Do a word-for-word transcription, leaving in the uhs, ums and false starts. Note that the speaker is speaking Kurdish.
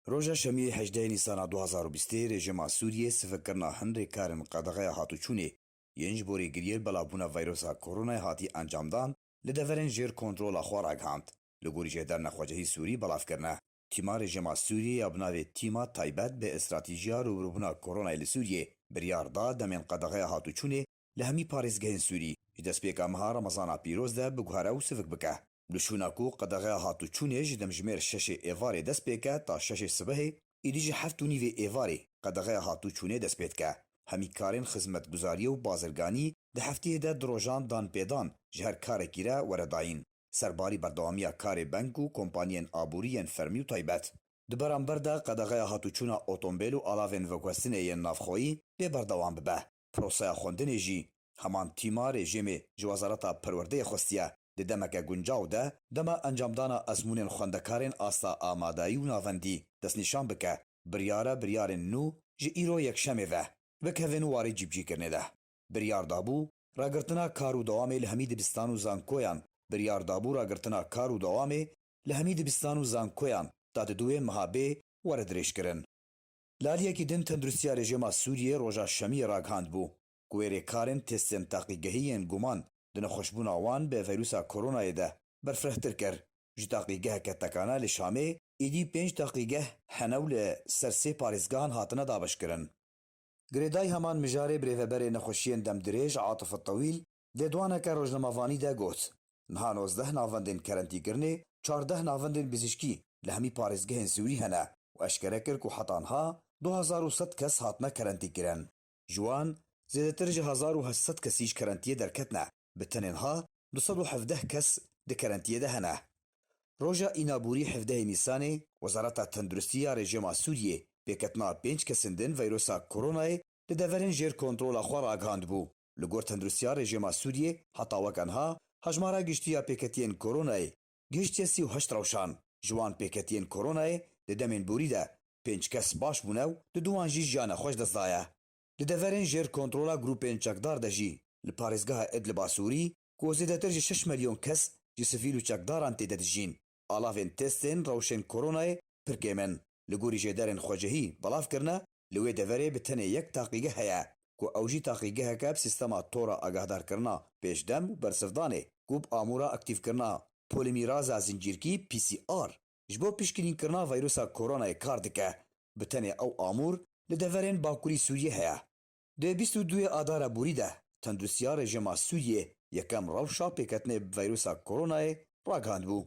Roja Şemiyê hejdehê Nîsana du hazar û bîstê rejîma Sûriyê sivikkirina hin rêkarên qedexeya hatûçûnê yên ji bo rêgiriyê belavbûna vîrusa koronayê hatî encamdan li deverên jêr kontrola xwe ragihand. Li gorî jêderên xwecihî Sûrî belav kirine. Tîma rejîma Sûriyê ya bi navê Tîma Taybet bi Stratejiya Rûbirûbûna Koronayê li Sûriyê biryar da demên qedexeya hatûçûnê li hemî parêzgehên Sûrî ji destpêka meha Remezana pîroz de biguhere û sivik bike. Li şûna ku qedexeya hatûçûnê ji demjimêr şeşê êvarê dest pê ke ta şeşê sibehê, êdî ji heft û nîvê êvarê qedexeya hatûçûnê dest pê dike. Hemî karên xizmetguzariyê û bazirganî di hefteyê de du rojan dan pê dan ji her karekî re were dayîn. Serbarî berdewamiya karê bank û kompaniyên aborî yên fermî û taybet. Di beramber de qedexeya hatûçûna otombêl û alavên veguhestinê yên navxweyî dê berdewam bibe. Proseya xwendinê jî heman tîma rejîmê ji Wezareta Perwerdeyê xwestiye. Di demeke guncaw de dema encamdana ezmûnên xwendekarên asta amadayî û navendî destnîşan bike, biryar e biryarên nû ji îro yekşemê ve bikevin warê cîbicîkirinê de. Biryar dabû ragirtina kar û dewamê li hemî dibistan û zankoyan. Biryar dabû ragirtina kar û dewamê li hemî dibistan û zankoyan ta di duwê meha bê were dirêjkirin. Li aliyekî din, Tenduristiya Rejîma Sûriyê roja Şemiyê ragihandbû ku wê rêkarên testên taqîgehî yên guman di nexweşbûna wan bi vîrusa koronayê de berfirehtir kir. Ji taqîgeheke tekane li Şamê êdî pênc taqîgeh hene û li ser sê parêzgehan hatine dabeşkirin. Girêdayî heman mijarê birêveberê nexweşiyên demdirêj Atif Tewîl di lêdwaneke rojnamevanî de got, niha nozdeh navendên kerentîkirinê, çardeh navendên bizîşkî li hemî parêzgehên Sûrî hene û eşkere kir ku heta niha du hezar û sed kes hatine kerentîkirin. Ji wan zêdetir ji hezar û heşt sed kesî ji kerentiyê derketine, bi tenê niha du sed û hevdeh kes di kerentiyê de hene. Roja Înaborî hevdehê Nîsanê, Wezareta Tenduristî ya Rejîma Sûriyê pêketina pênc kesên din vîrusa koronayê li deverên jêr kontrola xwe ragihandibû. Li gor Tenduristiya Rejîma Sûriyê, heta weke niha hejmara giştî ya pêketiyên koronayê gihiştiye sî û heşt rewşan. Ji wan pêketiyên koronayê di demên borî de pênc kes baş bûne û di duwan jî jiya nexweş dest daye. Li deverên jêr kontrola grûpên çekdar de jî li parêzgeha Idliba Sûrî, ku zêdetir ji şeş milyon kes ji sivîl û çekdaran tê de dijîn, alavên testên rewşên koronayê pir kêm in. Li gorî jêderên xwecihî belav kirine, li wê deverê bi tenê yek taqîgeh heye, ku ew jî taqîgeheke bi sîstema tora agahdarkirina pêşdem û bersivdanê, ku bi amûra aktîfkirina polîmîraza zincîrkî, P C R, ji bo piştgirîkirina vîrusa koronayê kar dike. Bi tenê ew amûr li deverên bakurî Sûriyê heye. Di bîst û duyê Adara borî de Tenduristiya Rejîma Sûriyê yekem rewşa pêketinê bi vîrusa koronayê ragihandibû.